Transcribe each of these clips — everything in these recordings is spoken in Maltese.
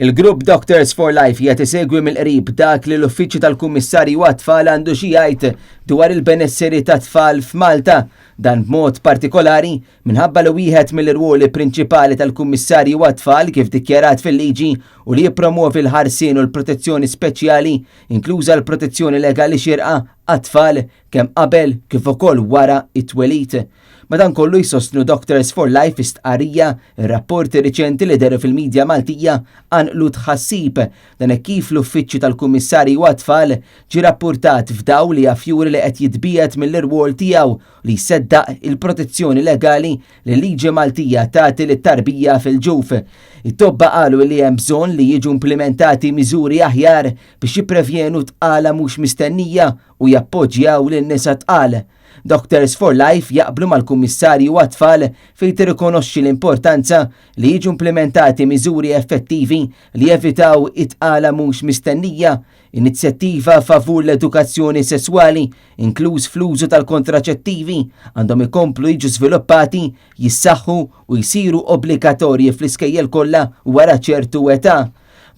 Il-grupp Doctors for Life qiegħed isegwi mill-qrib dak li l-Uffiċċju tal-Kummissarju għat-Tfal għandu xi jgħid dwar il-benesseri tat-tfal f'Malta. Dan b'mod partikolari minħabba li wieħed mill-irwoli prinċipali tal-Kummissarju għat-Tfal kif dikjarat fil-liġi u li jippromwovi l-ħarsien u l-protezzjoni speċjali, inkluża l-protezzjoni legali xierqa għat-tfal kemm qabel kif ukoll wara t-twelid. Madankollu jsostnu Doctors for Life fi stqarrija, ir-rapporti riċenti li dehru fil-midja Maltija qanqlu tħassib. Dan hekk kif l-Uffiċċju tal-Kummissarju għat-Tfal ġie rappurtat f'dawl li jaf juri li qed jitbiegħed mill-irwol tiegħu li jseddaq il-protezzjoni legali li l-liġi Maltija tagħti lit-tarbija fil-ġuf. It-tobba qalu li hemm bżonn li jiġu implimentati miżuri aħjar biex jipprevjenu tqala mhux mistennija u jappoġġjaw lin-nisa tqal. Doctors for Life jaqblu mal-Kummissarju għat-Tfal fejn tirrikonoxxi l-importanza li jiġu implimentati miżuri effettivi li jevitaw it-tqala mhux mistennija, inizjattiva favur l-edukazzjoni sesswali, inkluż fl-użu tal-kontraċettivi, għandhom ikomplu jiġu żviluppati, jissaħħu u jsiru obbligatorji fl-iskejjel kollha wara ċertu età.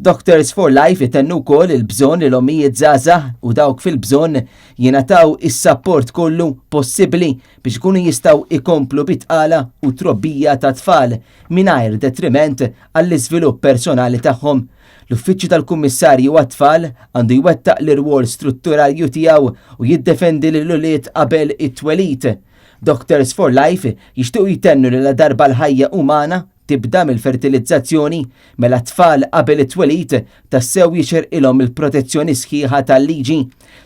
Doctors for Life itennu wkoll il-bżonn li l-ommijiet żgħażagħ u dawk fil-bżonn jingħataw is-sapport kollu possibbli biex ikunu jistgħu jkomplu bit-tqala u t-trobbija tat-tfal mingħajr detriment għall-iżvilupp personali tagħhom. L-Uffiċċju tal-Kummissarju għat-Tfal għandu jwettaq l-irwol strutturalju tiegħu u jiddefendi lill-ulied qabel it-twelid. Doctors for Life jixtiequ jtennu li ladarba l-ħajja umana tibda mill-fertilizzazzjoni, mela t-tfal qabel it-twelid tassew jixirqilhom il-protezzjoni sħiħa tal-liġi.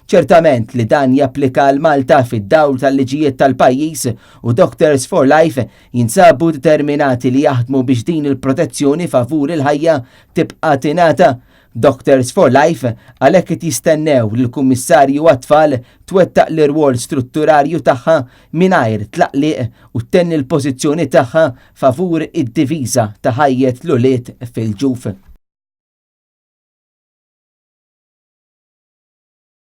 Ċertament li dan japplika għal Malta fid-dawl tal-liġijiet tal-pajjiż u Doctors for Life jinsabu determinati li jaħdmu biex din il-protezzjoni favur il-ħajja tibqa' tingħata. Doctors for Life għalhekk qed jistennew li l-Kummissarju għat-Tfal twettaq l-irwol strutturarju tagħha mingħajr tlaqliq u ttenni l-pożizzjoni tagħha favur id-diviża ta' ħajjet l-ulied fil-ġuf.